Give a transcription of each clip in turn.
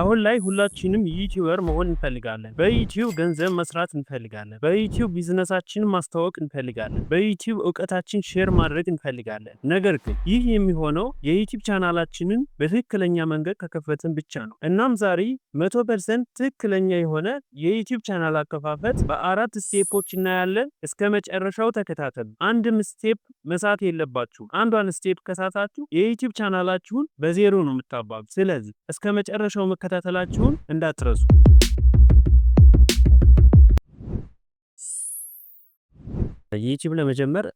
አሁን ላይ ሁላችንም YouTuber መሆን እንፈልጋለን። በዩቲዩብ ገንዘብ መስራት እንፈልጋለን። በዩቲዩብ ቢዝነሳችንን ማስተዋወቅ እንፈልጋለን። በዩቲዩብ እውቀታችን share ማድረግ እንፈልጋለን። ነገር ግን ይህ የሚሆነው የዩቲዩብ ቻናላችንን በትክክለኛ መንገድ ከከፈትን ብቻ ነው። እናም ዛሬ 100% ትክክለኛ የሆነ የዩቲዩብ ቻናል አከፋፈት በአራት step ኦች እናያለን። እስከ መጨረሻው ተከታተሉ። አንድም step መሳት የለባችሁም። አንዷን step ከሳታችሁ የዩቲዩብ ቻናላችሁን በዜሮ ነው የምታባዙት። ስለዚህ እስከ መጨረሻው መከታተላችሁን እንዳትረሱ። ዩቲዩብ ለመጀመር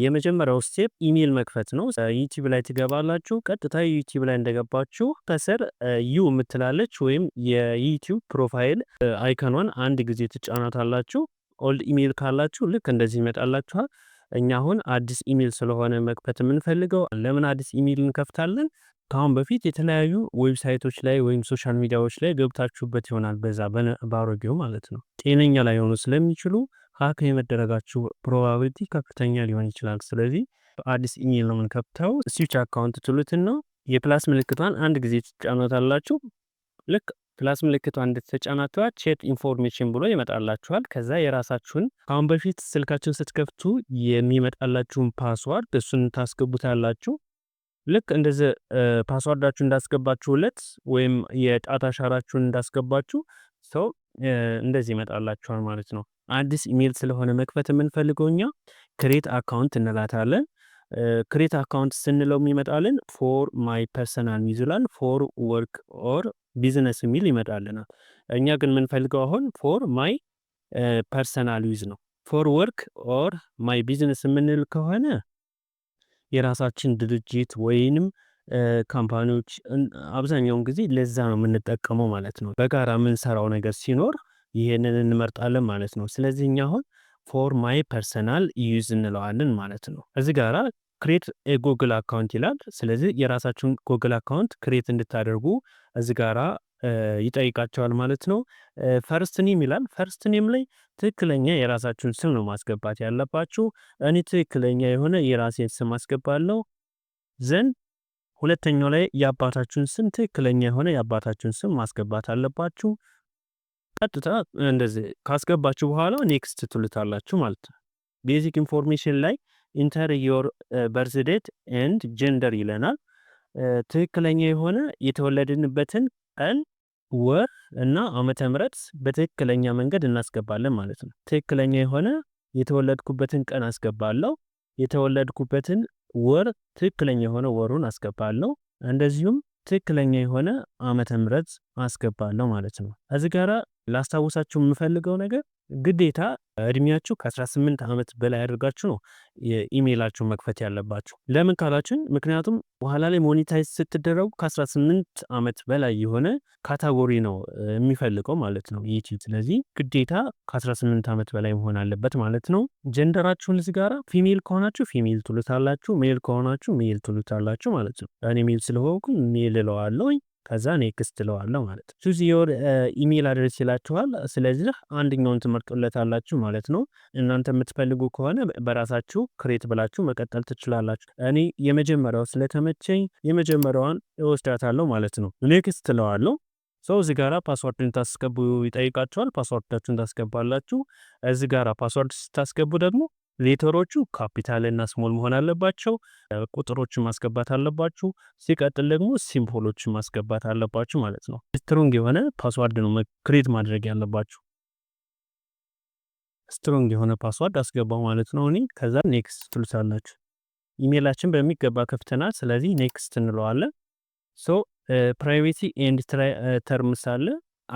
የመጀመሪያው step ኢሜል መክፈት ነው። ዩቲዩብ ላይ ትገባላችሁ። ቀጥታ ዩቲዩብ ላይ እንደገባችሁ ከስር You የምትላለች ወይም የዩቲዩብ profile icon ኗን አንድ ጊዜ ትጫናታላችሁ። Old email ካላችሁ ልክ እንደዚህ ይመጣላችኋል። እኛ አሁን አዲስ ኢሜል ስለሆነ መክፈት የምንፈልገው፣ ለምን አዲስ ኢሜል እንከፍታለን? ከአሁን በፊት የተለያዩ website ኦች ላይ ወይም social media ዎች ላይ ገብታችሁበት ይሆናል። በዛ ባሮጌው ማለት ነው። ጤነኛ ላይሆኑ ስለሚችሉ hack የመደረጋችሁ probability ከፍተኛ ሊሆን ይችላል። ስለዚህ አዲስ ኢሜል ነው የምንከፍተው። Switch account ትሉትና የ plus ምልክቷን አንድ ጊዜ ትጫኗታላችሁ። ልክ plus ምልክቷን እንደተጫናችኋት check information ብሎ ይመጣላችኋል። ከዛ የራሳችሁን ከአሁን በፊት ስልካችሁን ስትከፍቱ የሚመጣላችሁን password እሱን ታስገቡታላችሁ። ልክ እንደዚህ password ኣችሁ እንዳስገባችሁለት ወይም የጣት አሻራችሁን እንዳስገባችሁ so እንደዚህ ይመጣላችኋል ማለት ነው። አዲስ ኢሜል ስለሆነ መክፈት የምንፈልገው እኛ create account እንላታለን። Create account ስንለው የሚመጣልን for my personal ይላል፣ for work or business የሚል ይመጣልናል። እኛ ግን የምንፈልገው አሁን for my personal use ነው። For work or my business የምንል ከሆነ የራሳችን ድርጅት ወይንም company ዎች አብዛኛውን ጊዜ ለዛ ነው የምንጠቀመው ማለት ነው። በጋራ የምንሰራው ነገር ሲኖር ይሄንን እንመርጣለን ማለት ነው። ስለዚህ እኛ አሁን for my personal use እንለዋለን ማለት ነው። እዚህ ጋራ create Google account ይላል። ስለዚህ የራሳችሁን Google account create እንድታደርጉ እዚህ ጋራ ይጠይቃችኋል ማለት ነው። First name ይላል። First name ላይ ትክክለኛ የራሳችሁን ስም ነው ማስገባት ያለባችሁ። እኔ ትክክለኛ የሆነ የራሴን ስም አስገባለሁ። Then ሁለተኛው ላይ የአባታችሁን ስም፣ ትክክለኛ የሆነ የአባታችሁን ስም ማስገባት አለባችሁ። ቀጥታ እንደዚህ ካስገባችሁ በኋላ next ትሉታላችሁ ማለት ነው። Basic information ላይ enter your birth date and gender ይለናል። ትክክለኛ የሆነ የተወለድንበትን ቀን፣ ወር እና ዓመተ ምህረት በትክክለኛ መንገድ እናስገባለን ማለት ነው። ትክክለኛ የሆነ የተወለድኩበትን ቀን አስገባለሁ። የተወለድኩበትን ወር፣ ትክክለኛ የሆነ ወሩን አስገባለሁ። እንደዚሁም ትክክለኛ የሆነ ዓመተ ምህረት አስገባለሁ ማለት ነው። እዚህ ጋራ ላስታውሳችሁ የምፈልገው ነገር ግዴታ እድሜያችሁ ከ18 ዓመት በላይ አድርጋችሁ ነው የኢሜይላችሁን መክፈት ያለባችሁ። ለምን ካላችሁን፣ ምክንያቱም በኋላ ላይ monetize ስትደረጉ ከ18 ዓመት በላይ የሆነ category ነው የሚፈልገው ማለት ነው ዩቲዩብ። ስለዚህ ግዴታ ከ18 ዓመት በላይ መሆን አለበት ማለት ነው። Gender ኣችሁን እዚህ ጋራ female ከሆናችሁ female ትሉታላችሁ፣ male ከሆናችሁ male ትሉታላችሁ ማለት ነው። እኔ male ስለሆንኩ male እለዋለሁ። ከዛ next እለዋለሁ ማለት ነው። Choose your email address ይላችኋል። ስለዚህ አንደኛውን ትመርጡለታላችሁ ማለት ነው። እናንተ የምትፈልጉ ከሆነ በራሳችሁ create ብላችሁ መቀጠል ትችላላችሁ። እኔ የመጀመሪያው ስለተመቸኝ የመጀመሪያዋን እወስዳታለሁ ማለት ነው። Next እለዋለሁ። So እዚህ ጋራ password እንድታስገቡ ይጠይቃችኋል። Password ኣችሁን ታስገባላችሁ። እዚህ ጋራ password ስታስገቡ ደግሞ letter ኦቹ capital እና small መሆን አለባቸው። ቁጥሮችን ማስገባት አለባችሁ። ሲቀጥል ደግሞ symbol ኦችን ማስገባት አለባችሁ ማለት ነው። Strong የሆነ password ነው create ማድረግ ያለባችሁ። Strong የሆነ password አስገባው ማለት ነው እኔ። ከዛ next ትሉታላችሁ። ኢሜይላችን በሚገባ ከፍተናል። ስለዚህ next እንለዋለን። So privacy and terms አለ፣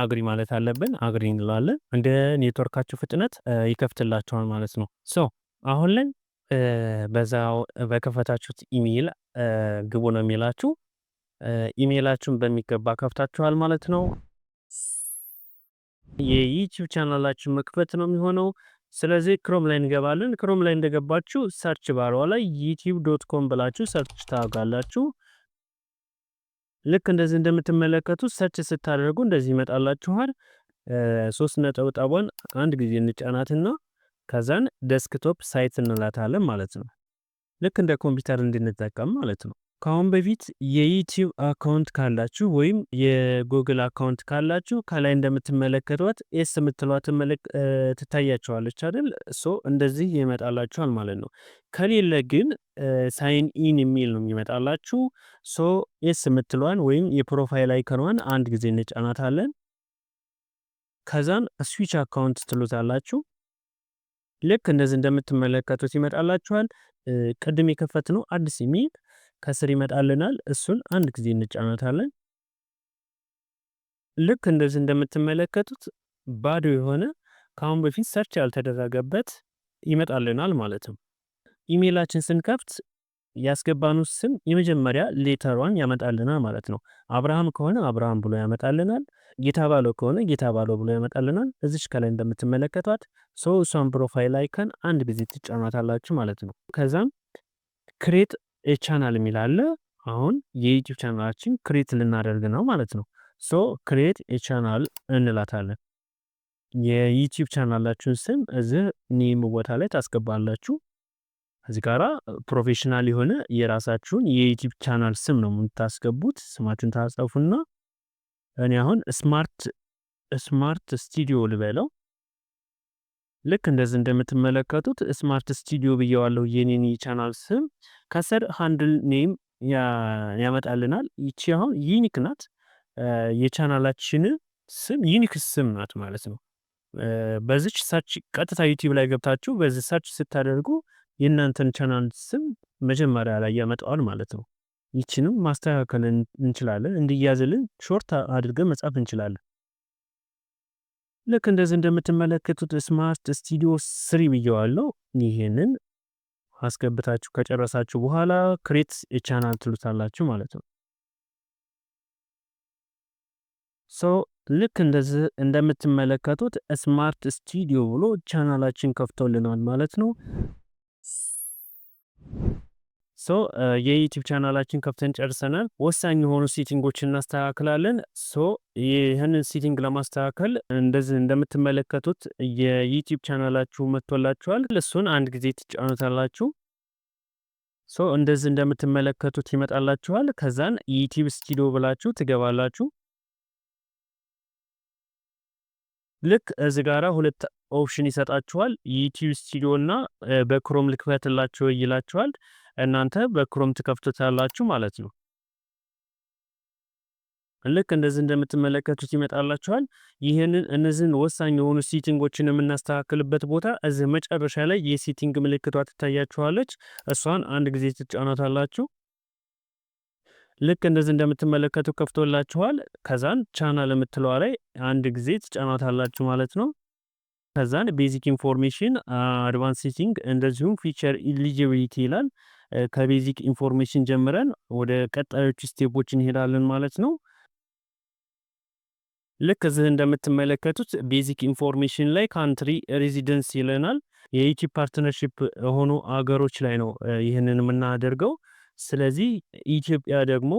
agree ማለት አለብን። Agree እንለዋለን። እንደ ኔትወርካችሁ ፍጥነት ይከፍትላችኋል ማለት ነው። So አሁን ላይ በዛው በከፈታችሁት ኢሜይል ግቡ ነው የሚላችሁ። ኢሜይላችሁን በሚገባ ከፍታችኋል ማለት ነው። የዩቲዩብ ቻናላችን መክፈት ነው የሚሆነው። ስለዚህ Chrome ላይ እንገባለን። Chrome ላይ እንደገባችሁ search bar ዋ ላይ YouTube.com ብላችሁ search ታደርጋላችሁ። ልክ እንደዚህ እንደምትመለከቱት search ስታደርጉ እንደዚህ ይመጣላችኋል። ሶስት ነጠብጣቧን አንድ ጊዜ እንጫናትና ከዛን desktop site እንላታለን ማለት ነው። ልክ እንደ ኮምፒውተር እንድንጠቀም ማለት ነው። ከአሁን በፊት የ YouTube account ካላችሁ ወይም የ Google account ካላችሁ ከላይ እንደምትመለከቷት S የምትሏት ትታያችኋለች አይደል? So እንደዚህ ይመጣላችኋል ማለት ነው። ከሌለ ግን sign in የሚል ነው የሚመጣላችሁ። So S የምትሏን ወይም የ profile icon ኗን አንድ ጊዜ እንጫናታለን። ከዛን switch account ትሉታላችሁ። ልክ እንደዚህ እንደምትመለከቱት ይመጣላችኋል። ቅድም የከፈትነው አዲስ ኢሜል ከስር ይመጣልናል። እሱን አንድ ጊዜ እንጫናታለን። ልክ እንደዚህ እንደምትመለከቱት ባዶ የሆነ፣ ከአሁን በፊት search ያልተደረገበት ይመጣልናል ማለት ነው። ኢሜይላችን ስንከፍት ያስገባነው ስም የመጀመሪያ letter ሯን ያመጣልናል ማለት ነው። አብርሃም ከሆነ አብርሃም ብሎ ያመጣልናል። ጌታ ባለው ከሆነ ጌታ ባለው ብሎ ያመጣልናል። እዚች ከላይ እንደምትመለከቷት፣ so እሷን profile icon አንድ ጊዜ ትጫኗታላችሁ ማለት ነው። ከዛም create channel የሚል አለ። አሁን የ YouTube channel ላችን create ልናደርግ ነው ማለት ነው። So create channel እንላታለን። የ YouTube channel ላችሁን ስም እዚህ name ቦታ ላይ ታስገባላችሁ። እዚህ ጋራ professional የሆነ የራሳችሁን የ YouTube channel ስም ነው የምታስገቡት። ስማችሁን ታጽፉና እኔ አሁን Smart Studio ልበለው። ልክ እንደዚህ እንደምትመለከቱት Smart Studio ብየዋለሁ የኔን የቻናል ስም። ከስር handle name ያመጣልናል። ይቺ አሁን unique ናት። የቻናላችን ስም unique ስም ናት ማለት ነው። በዚች search ቀጥታ YouTube ላይ ገብታችሁ በዚህ search ስታደርጉ የእናንተን ቻናል ስም መጀመሪያ ላይ ያመጣዋል ማለት ነው። ይችንም ማስተካከል እንችላለን። እንዲያዝልን short አድርገን መጻፍ እንችላለን። ልክ እንደዚህ እንደምትመለከቱት Smart Studio 3 ብየዋለሁ። ይሄንን አስገብታችሁ ከጨረሳችሁ በኋላ create channel ትሉታላችሁ ማለት ነው። So ልክ እንደዚህ እንደምትመለከቱት Smart Studio ብሎ ቻናላችን ከፍቶልናል ማለት ነው። So የ YouTube channel ላችን ከፍተን ጨርሰናል። ወሳኝ የሆኑ setting ኦችን እናስተካክላለን። So ይህንን setting ለማስተካከል እንደዚህ እንደምትመለከቱት የ YouTube channel ላችሁ መጥቶላችኋል። እሱን አንድ ጊዜ ትጫኑታላችሁ። So እንደዚህ እንደምትመለከቱት ይመጣላችኋል። ከዛን YouTube Studio ብላችሁ ትገባላችሁ። ልክ እዚህ ጋራ ሁለት option ይሰጣችኋል። YouTube Studio እና በ Chrome ልክፈትላችሁ ይላችኋል። እናንተ በ Chrome ትከፍቱታላችሁ ማለት ነው። ልክ እንደዚህ እንደምትመለከቱት ይመጣላችኋል። ይህንን እነዚህን ወሳኝ የሆኑ setting ኦችን የምናስተካክልበት ቦታ እዚህ መጨረሻ ላይ የ setting ምልክቷ ትታያችኋለች። እሷን አንድ ጊዜ ትጫኗታላችሁ። ልክ እንደዚህ እንደምትመለከቱ ከፍቶላችኋል። ከዛን ቻናል የምትለዋ ላይ አንድ ጊዜ ትጫኗታላችሁ ማለት ነው። ከዛን basic information፣ advance setting እንደዚሁም feature eligibility ይላል። ከ basic information ጀምረን ወደ ቀጣዮቹ step ኦች እንሄዳለን ማለት ነው። ልክ እዚህ እንደምትመለከቱት basic information ላይ country residence ይለናል። የ YouTube partnership የሆኑ አገሮች ላይ ነው ይህንን የምናደርገው። ስለዚህ ኢትዮጵያ ደግሞ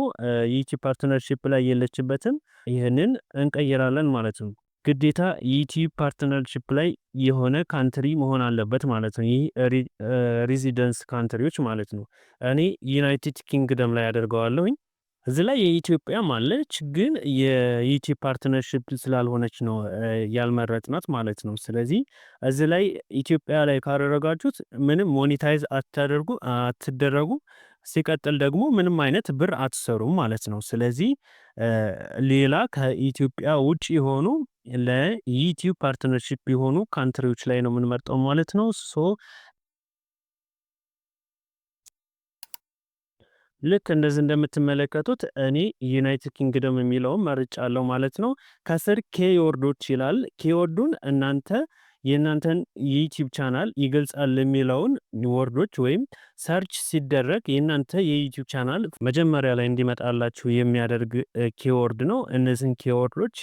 የ YouTube partnership ላይ የለችበትም። ይህንን እንቀይራለን ማለት ነው። ግዴታ YouTube partnership ላይ የሆነ country መሆን አለበት ማለት ነው። ይህ residence country ዎች ማለት ነው። እኔ United Kingdom ላይ አደርገዋለሁኝ። እዚህ ላይ የኢትዮጵያም አለች፣ ግን የ YouTube partnership ስላልሆነች ነው ያልመረጥናት ማለት ነው። ስለዚህ እዚህ ላይ ኢትዮጵያ ላይ ካደረጋችሁት ምንም monetize አታደርጉ አትደረጉ። ሲቀጥል ደግሞ ምንም አይነት ብር አትሰሩም ማለት ነው። ስለዚህ ሌላ ከኢትዮጵያ ውጭ የሆኑ ለ YouTube partnership የሆኑ country ዎች ላይ ነው የምንመርጠው ማለት ነው። So ልክ እንደዚህ እንደምትመለከቱት እኔ United Kingdom የሚለውን መርጫለሁ ማለት ነው። ከስር keyword ኦች ይላል። Keyword ኡን እናንተ የእናንተን የ YouTube channel ይገልጻል የሚለውን word ኦች ወይም search ሲደረግ የእናንተ የ YouTube channel መጀመሪያ ላይ እንዲመጣላችሁ የሚያደርግ keyword ነው። እነዚህን keyword ኦች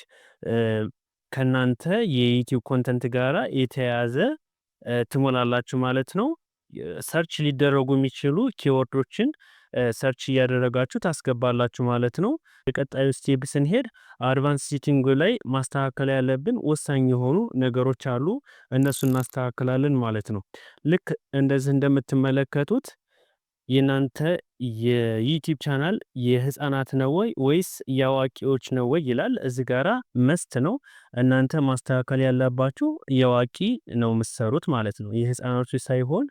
ከእናንተ የ YouTube content ጋራ የተያያዘ ትሞላላችሁ ማለት ነው። Search ሊደረጉ የሚችሉ keyword ኦችን search እያደረጋችሁ ታስገባላችሁ ማለት ነው። የቀጣዩ step ስንሄድ advance setting ላይ ማስተካከል ያለብን ወሳኝ የሆኑ ነገሮች አሉ። እነሱን እናስተካክላለን ማለት ነው። ልክ እንደዚህ እንደምትመለከቱት የእናንተ የ YouTube channel የህፃናት ነው ወይ ወይስ የአዋቂዎች ነው ወይ ይላል። እዚ ጋራ must ነው፣ እናንተ ማስተካከል ያለባችሁ የአዋቂ ነው የምትሰሩት ማለት ነው። የህፃናቶች ሳይሆን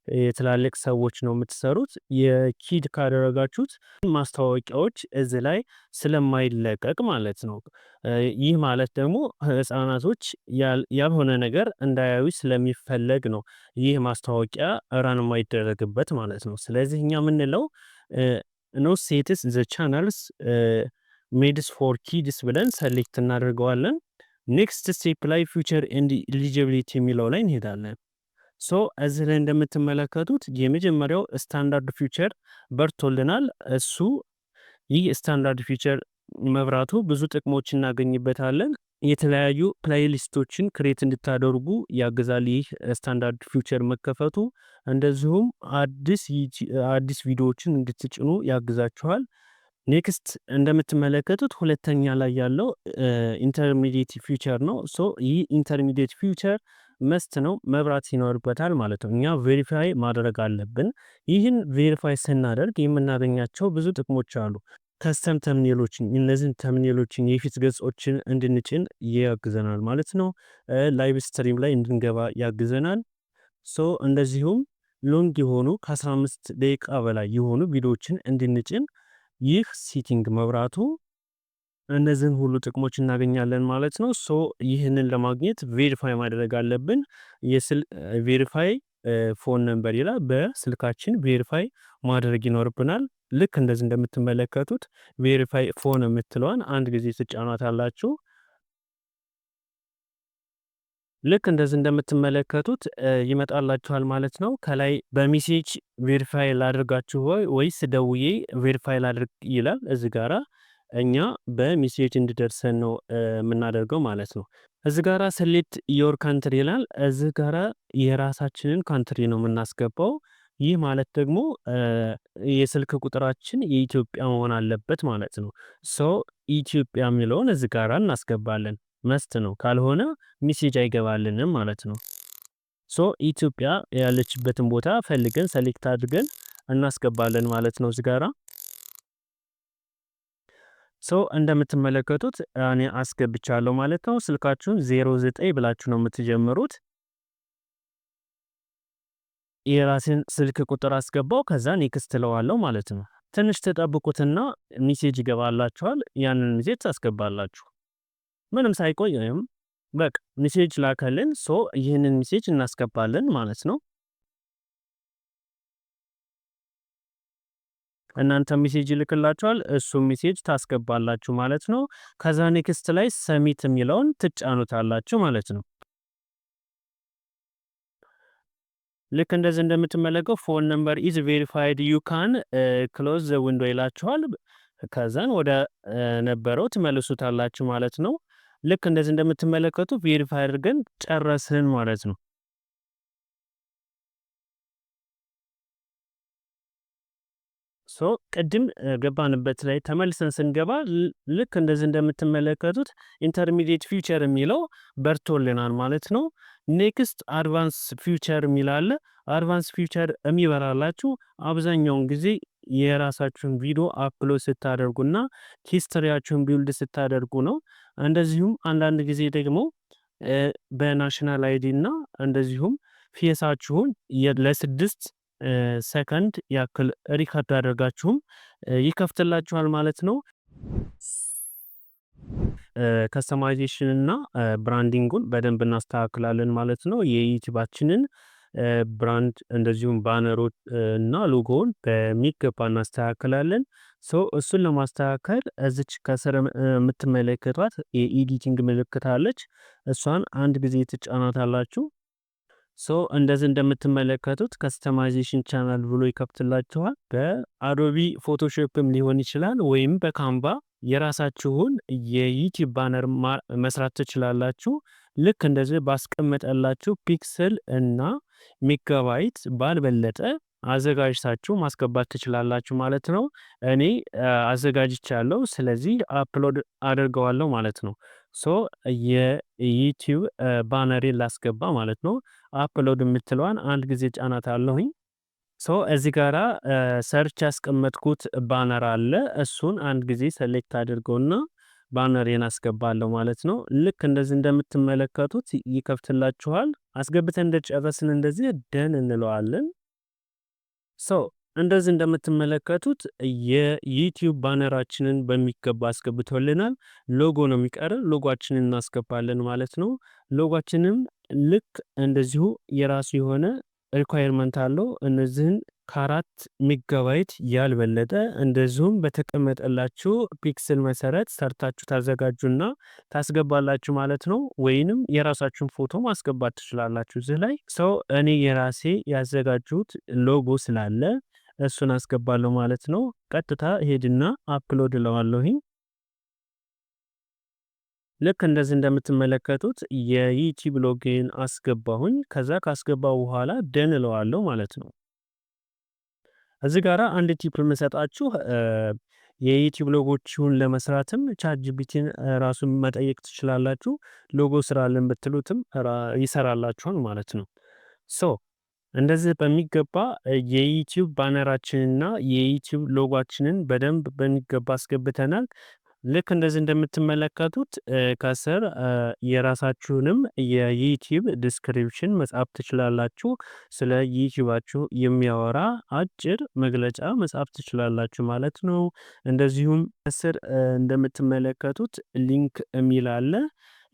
የትላልቅ ሰዎች ነው የምትሰሩት። የ kid ካደረጋችሁት ማስታወቂያዎች እዚ ላይ ስለማይለቀቅ ማለት ነው። ይህ ማለት ደግሞ ህፃናቶች ያልሆነ ነገር እንዳያዩ ስለሚፈለግ ነው ይህ ማስታወቂያ run የማይደረግበት ማለት ነው። ስለዚህ እኛ የምንለው no, set the channels made for kids ብለን select እናደርገዋለን። Next step ላይ feature and eligibility የሚለው ላይ እንሄዳለን። So እዚህ ላይ እንደምትመለከቱት የመጀመሪያው standard feature በርቶልናል። እሱ ይህ standard feature መብራቱ ብዙ ጥቅሞች እናገኝበታለን። የተለያዩ playlist ኦችን create እንድታደርጉ ያግዛል ይህ standard feature መከፈቱ። እንደዚሁም አዲስ አዲስ ቪዲዮዎችን እንድትጭኑ ያግዛችኋል። Next እንደምትመለከቱት ሁለተኛ ላይ ያለው intermediate feature ነው። So ይህ intermediate feature must ነው፣ መብራት ይኖርበታል ማለት ነው። እኛ verify ማድረግ አለብን። ይህን verify ስናደርግ የምናገኛቸው ብዙ ጥቅሞች አሉ። Custom thumbnail ኦችን፣ እነዚህን thumbnail ኦችን፣ የፊት ገጾችን እንድንጭን ያግዘናል ማለት ነው። Live stream ላይ እንድንገባ ያግዘናል። So እንደዚሁም long የሆኑ፣ ከ15 ደቂቃ በላይ የሆኑ ቪዲዮዎችን እንድንጭን ይህ setting መብራቱ እነዚህን ሁሉ ጥቅሞች እናገኛለን ማለት ነው። So ይህንን ለማግኘት verify ማድረግ አለብን። Verify phone number ይላል። በስልካችን verify ማድረግ ይኖርብናል። ልክ እንደዚህ እንደምትመለከቱት verify phone የምትለዋን አንድ ጊዜ ትጫኗታላችሁ። ልክ እንደዚህ እንደምትመለከቱት ይመጣላችኋል ማለት ነው። ከላይ በ message verify ላድርጋችሁ ወይ ወይስ ደውዬ verify ላድርግ ይላል። እዚ ጋራ እኛ በ message እንዲደርሰን ነው የምናደርገው ማለት ነው። እዚ ጋራ select your country ይላል። እዚ ጋራ የራሳችንን country ነው የምናስገባው። ይህ ማለት ደግሞ የስልክ ቁጥራችን የኢትዮጵያ መሆን አለበት ማለት ነው። So ኢትዮጵያ የሚለውን እዚ ጋራ እናስገባለን። Must ነው፣ ካልሆነ message አይገባልንም ማለት ነው። So ኢትዮጵያ ያለችበትን ቦታ ፈልገን select አድርገን እናስገባለን ማለት ነው እዚህ ጋራ። So እንደምትመለከቱት እኔ አስገብቻለሁ ማለት ነው። ስልካችሁን 09 ብላችሁ ነው የምትጀምሩት። የራሴን ስልክ ቁጥር አስገባው፣ ከዛ next እለዋለሁ ማለት ነው። ትንሽ ትጠብቁትና message ይገባላችኋል። ያንን message ታስገባላችሁ። ምንም ሳይቆይ ወይም በቃ message ላከልን። So ይህንን message እናስገባለን ማለት ነው። እናንተ message ይልክላችኋል፣ እሱ message ታስገባላችሁ ማለት ነው። ከዛ next ላይ submit የሚለውን ትጫኑታላችሁ ማለት ነው። ልክ እንደዚህ እንደምትመለከው "Phone number is verified, you can close the window" ይላችኋል። ከዛን ወደ ነበረው ትመልሱታላችሁ ማለት ነው። ልክ እንደዚህ እንደምትመለከቱ verify አድርገን ጨረስን ማለት ነው። So ቅድም ገባንበት ላይ ተመልሰን ስንገባ ልክ እንደዚህ እንደምትመለከቱት intermediate feature የሚለው በርቶልናል ማለት ነው። Next advance feature የሚል አለ። Advance feature የሚበራላችሁ አብዛኛውን ጊዜ የራሳችሁን ቪዲዮ upload ስታደርጉና history ያችሁን build ስታደርጉ ነው። እንደዚሁም አንዳንድ ጊዜ ደግሞ በ national ID እና እንደዚሁም face ኣችሁን ለ6 ሰከንድ ያክል record አድርጋችሁም ይከፍትላችኋል ማለት ነው። Customization እና branding ኡን በደንብ እናስተካክላለን ማለት ነው። የ YouTube ኣችንን brand እንደዚሁም banner ኦች እና ሎጎውን በሚገባ እናስተካክላለን። So እሱን ለማስተካከል እዚች ከስር የምትመለከቷት የ editing ምልክት አለች። እሷን አንድ ጊዜ ትጫናታላችሁ። So እንደዚህ እንደምትመለከቱት customization channel ብሎ ይከፍትላችኋል። በ Adobe Photoshop ም ሊሆን ይችላል ወይም በ Canva የራሳችሁን የ YouTube banner መስራት ትችላላችሁ። ልክ እንደዚህ ባስቀመጠላችሁ pixel እና ሜጋባይት ባልበለጠ አዘጋጅታችሁ ማስገባት ትችላላችሁ ማለት ነው። እኔ አዘጋጅቻለሁ፣ ስለዚህ upload አድርገዋለሁ ማለት ነው። So የ YouTube banner ኤን ላስገባ ማለት ነው። Upload የምትለዋን አንድ ጊዜ ጫናታለሁኝ። So እዚህ ጋራ ሰርቼ ያስቀመጥኩት banner አለ። እሱን አንድ ጊዜ select አድርገውና banner ኤን አስገባለሁ ማለት ነው። ልክ እንደዚህ እንደምትመለከቱት ይከፍትላችኋል። አስገብተን እንደጨረስን እንደዚህ done እንለዋለን። So እንደዚህ እንደምትመለከቱት የዩቲዩብ banner ኣችንን በሚገባ አስገብቶልናል። ሎጎ ነው የሚቀር፣ ሎጓችንን እናስገባለን ማለት ነው። ሎጓችንም ልክ እንደዚሁ የራሱ የሆነ requirement አለው። እነዚህን ከ4 ሜጋባይት ያልበለጠ እንደዚሁም በተቀመጠላችሁ pixel መሰረት ሰርታችሁ ታዘጋጁና ታስገባላችሁ ማለት ነው። ወይንም የራሳችሁን ፎቶ ማስገባት ትችላላችሁ እዚህ ላይ። So እኔ የራሴ ያዘጋጀሁት ሎጎ ስላለ እሱን አስገባለሁ ማለት ነው። ቀጥታ ሄድና upload እለዋለሁኝ። ልክ እንደዚህ እንደምትመለከቱት የዩቲዩብ ሎጎን አስገባሁኝ። ከዛ ካስገባው በኋላ done እለዋለሁ ማለት ነው። እዚህ ጋራ አንድ tip የምሰጣችሁ የዩቲዩብ ሎጎችን ለመስራትም ChatGPT ን ራሱን መጠየቅ ትችላላችሁ። ሎጎ ስራልን ብትሉትም ይሰራላችኋል ማለት ነው። So እንደዚህ በሚገባ የዩቲዩብ banner ኣችንና የዩቲዩብ ሎጓችንን በደንብ በሚገባ አስገብተናል። ልክ እንደዚህ እንደምትመለከቱት ከስር የራሳችሁንም የዩቲዩብ description መጻፍ ትችላላችሁ። ስለ ዩቲዩባችሁ የሚያወራ አጭር መግለጫ መጻፍ ትችላላችሁ ማለት ነው። እንደዚሁም ከስር እንደምትመለከቱት link የሚል አለ።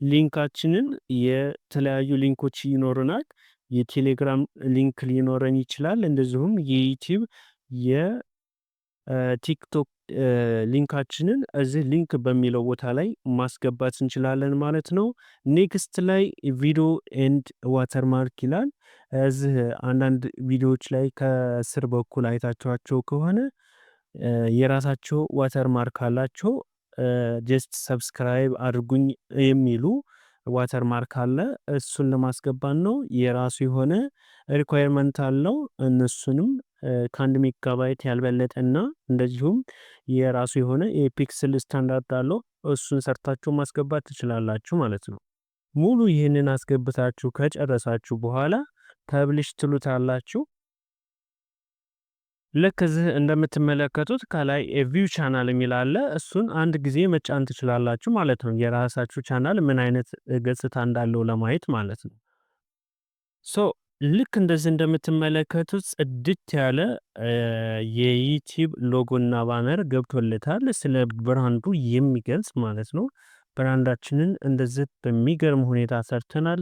Link ኣችንን የተለያዩ link ኦች ይኖሩናል። የቴሌግራም link ሊኖረን ይችላል። እንደዚሁም የዩቲዩብ፣ የቲክቶክ link ኣችንን እዚህ link በሚለው ቦታ ላይ ማስገባት እንችላለን ማለት ነው። Next ላይ video and watermark ይላል። እዚህ አንዳንድ ቪዲዮዎች ላይ ከስር በኩል አይታችኋቸው ከሆነ የራሳቸው watermark አላቸው። Just subscribe አድርጉኝ የሚሉ watermark አለ። እሱን ለማስገባት ነው። የራሱ የሆነ requirement አለው። እነሱንም ከ1 ሜጋባይት ያልበለጠና እንደዚሁም የራሱ የሆነ የ pixel standard አለው። እሱን ሰርታችሁ ማስገባት ትችላላችሁ ማለት ነው። ሙሉ ይህንን አስገብታችሁ ከጨረሳችሁ በኋላ publish ትሉታላችሁ። ልክ እዚህ እንደምትመለከቱት ከላይ view channel የሚል አለ። እሱን አንድ ጊዜ መጫን ትችላላችሁ ማለት ነው። የራሳችሁ ቻናል ምን አይነት ገጽታ እንዳለው ለማየት ማለት ነው። So ልክ እንደዚህ እንደምትመለከቱት ጽድት ያለ የዩቲዩብ ሎጎና banner ገብቶለታል። ስለ brand ኡ የሚገልጽ ማለት ነው። Brand ኣችንን እንደዚህ በሚገርም ሁኔታ ሰርተናል።